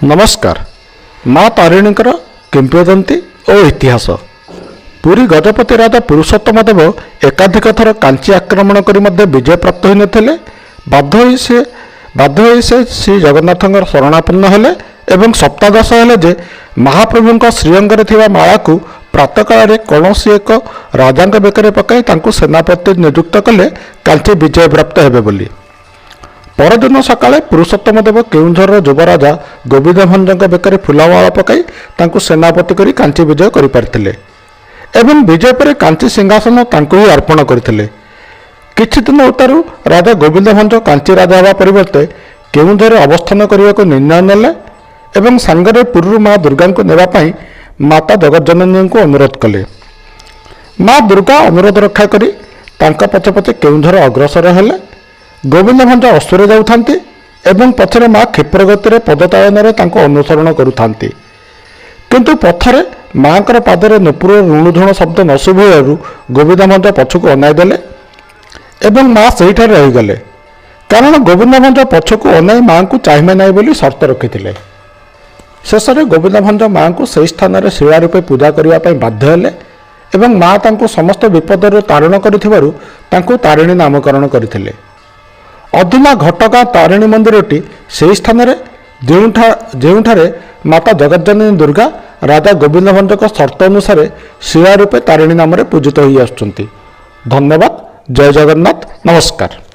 ନମସ୍କାର। ମା ତାରିଣୀଙ୍କର କିମ୍ବଦନ୍ତୀ ଓ ଇତିହାସ। ପୁରୀ ଗଜପତି ରାଜା ପୁରୁଷୋତ୍ତମ ଦେବ ଏକାଧିକ ଥର କାଞ୍ଚି ଆକ୍ରମଣ କରି ମଧ୍ୟ ବିଜୟ ପ୍ରାପ୍ତ ହୋଇନଥିଲେ। ବାଧ୍ୟ ହୋଇ ସେ ଶ୍ରୀ ଜଗନ୍ନାଥଙ୍କର ଶରଣାପନ୍ନ ହେଲେ ଏବଂ ସପ୍ତାଦଶ ହେଲେ ଯେ ମହାପ୍ରଭୁଙ୍କ ଶ୍ରୀଅଙ୍ଗରେ ଥିବା ମାଳାକୁ ପ୍ରାତଃକାଳରେ କୌଣସି ଏକ ରାଜାଙ୍କ ବେକରେ ପକାଇ ତାଙ୍କୁ ସେନାପତି ନିଯୁକ୍ତ କଲେ କାଞ୍ଚି ବିଜୟ ପ୍ରାପ୍ତ ହେବେ ବୋଲି। ପରଦିନ ସକାଳେ ପୁରୁଷୋତ୍ତମ ଦେବ କେଉଁଝରର ଯୁବରାଜା ଗୋବିନ୍ଦ ଭଞ୍ଜଙ୍କ ବେକରେ ଫୁଲମାଳ ପକାଇ ତାଙ୍କୁ ସେନାପତି କରି କାଞ୍ଚି ବିଜୟ କରିପାରିଥିଲେ ଏବଂ ବିଜୟ ପରେ କାଞ୍ଚି ସିଂହାସନ ତାଙ୍କୁ ହିଁ ଅର୍ପଣ କରିଥିଲେ। କିଛି ଦିନ ଉତ୍ତାରୁ ରାଜା ଗୋବିନ୍ଦ ଭଞ୍ଜ କାଞ୍ଚି ରାଜା ହେବା ପରିବର୍ତ୍ତେ କେଉଁଝରରେ ଅବସ୍ଥାନ କରିବାକୁ ନିର୍ଣ୍ଣୟ ନେଲେ ଏବଂ ସାଙ୍ଗରେ ପୁରୀରୁ ମା ଦୁର୍ଗାଙ୍କୁ ନେବା ପାଇଁ ମାତା ଜଗଜ୍ଜନନୀଙ୍କୁ ଅନୁରୋଧ କଲେ। ମା ଦୁର୍ଗା ଅନୁରୋଧ ରକ୍ଷା କରି ତାଙ୍କ ପଛେ ପଛେ କେଉଁଝର ଅଗ୍ରସର ହେଲେ। ଗୋବିନ୍ଦ ଭଞ୍ଜ ଅଶ୍ୱରେ ଯାଉଥାନ୍ତି ଏବଂ ପଛରେ ମା କ୍ଷିପ୍ର ଗତିରେ ପଦଚାଳନରେ ତାଙ୍କୁ ଅନୁସରଣ କରୁଥାନ୍ତି। କିନ୍ତୁ ପଥରେ ମାଙ୍କର ପାଦରେ ନୂପୁର ରୁଣୁଝୁଣୁ ଶବ୍ଦ ନ ଶୁଭିବାରୁ ଗୋବିନ୍ଦ ଭଞ୍ଜ ପଛକୁ ଅନାଇ ଦେଲେ ଏବଂ ମା ସେଇଠାରେ ରହିଗଲେ, କାରଣ ଗୋବିନ୍ଦ ଭଞ୍ଜ ପଛକୁ ଅନାଇ ମାଙ୍କୁ ଚାହିଁବେ ନାହିଁ ବୋଲି ସର୍ତ୍ତ ରଖିଥିଲେ। ଶେଷରେ ଗୋବିନ୍ଦ ଭଞ୍ଜ ମାଙ୍କୁ ସେହି ସ୍ଥାନରେ ଶିଳା ରୂପେ ପୂଜା କରିବା ପାଇଁ ବାଧ୍ୟ ହେଲେ ଏବଂ ମା ତାଙ୍କୁ ସମସ୍ତ ବିପଦରୁ ତାରଣ କରିଥିବାରୁ ତାଙ୍କୁ ତାରିଣୀ ନାମକରଣ କରିଥିଲେ। ଅଧୁନା ଘଟଗାଁ ତାରିଣୀ ମନ୍ଦିରଟି ସେହି ସ୍ଥାନରେ, ଯେଉଁଠାରେ ମାତା ଜଗଜ୍ଜନନୀ ଦୁର୍ଗା ରାଜା ଗୋବିନ୍ଦ ଭଞ୍ଜଙ୍କ ସର୍ତ୍ତ ଅନୁସାରେ ଶିଳା ରୂପେ ତାରିଣୀ ନାମରେ ପୂଜିତ ହୋଇ ଆସୁଛନ୍ତି। ଧନ୍ୟବାଦ। ଜୟ ଜଗନ୍ନାଥ। ନମସ୍କାର।